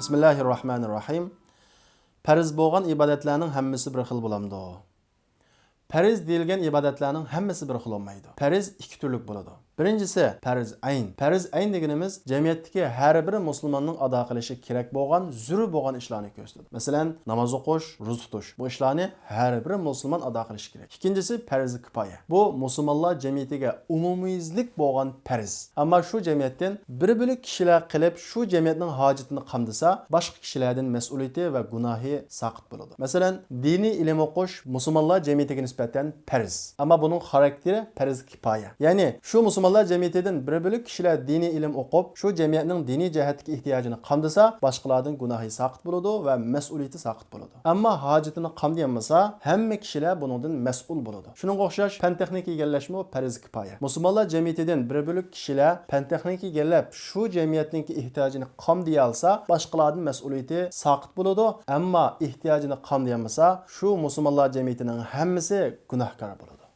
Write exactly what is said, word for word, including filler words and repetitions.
بىسمىللاھىررەھمانىررەھىم. پەرز بولغان ئىبادەتلەرنىڭ ھەممىسى بىر خىل بولامدۇ؟ پەرز دېيىلگەن ئىبادەتلەرنىڭ ھەممىسى بىر خىل بولمايدۇ. پەرز ئىككى تۈرلۈك بولىدۇ. بىرىنچىسى پەرز ئەين. پەرز ئەين دېگىنىمىز جەمئىيەتتىكى ھەر بىر مۇسۇلماننىڭ ئادا قىلىشى كېرەك بولغان، زۆرۈر بولغان ئىشلارنى كۆرسىتىدۇ. مەسىلەن، ناماز ئوقۇش، روزا تۇتۇش. بۇ ئىشلارنى ھەر بىر مۇسۇلمان ئادا قىلىشى كېرەك. ئىككىنچىسى پەرزى كىپايە. بۇ مۇسۇلمانلار جەمئىيىتىگە ئومۇميۈزلۈك بولغان پەرز. ئەمما شۇ جەمئىيەتتىن بىر بۆلەك كىشىلەر قىلىپ، شۇ جەمئىيەتنىڭ ھاجىتىنى قامدىسا، باشقا كىشىلەردىن مەسئۇلىيىتى ۋە گۇناھى ساقىت بولىدۇ. مەسىلەن، دىنىي ئىلىم ئوقۇش مۇسۇلمانلار جەمئىيىتىگە نىسبەتەن پەرز. ئەمما بۇنىڭ خاراكتېرى پەرز كىپايە. يەنى شۇ مۇسۇلمانلار جەمئىيىتىدىن بىر بۆلەك كىشىلەر دىنىي ئىلىم ئوقۇپ، شۇ جەمئىيەتنىڭ دىنىي جەھەتتىكى ئېھتىياجىنى قامدىسا، باشقىلاردىن گۇناھى ساقىت بولىدۇ ۋە مەسئۇلىيىتى ساقىت بولىدۇ. ئەمما ھاجىتىنى قامدىيالمىسا، ھەممە كىشىلەر بۇنىڭدىن مەسئۇل بولىدۇ. شۇنىڭغا ئوخشاش پەن تېخنىكا ئىگىلەشمۇ پەرز كىپايە. مۇسۇلمانلار جەمئىيىتىدىن بىر بۆلەك كىشىلەر پەن تېخنىكا ئىگىلەپ، شۇ جەمئىيەتنىڭكى ئېھتىياجىنى قامدىيالسا، باشقىلاردىن مەسئۇلىيىتى ساقىت بولىدۇ. ئەمما ئېھتىياجىنى قامدىيالمىسا، شۇ مۇسۇلمانلار جەمئىيىتىنىڭ ھەممىسى گۇناھكار بولىدۇ.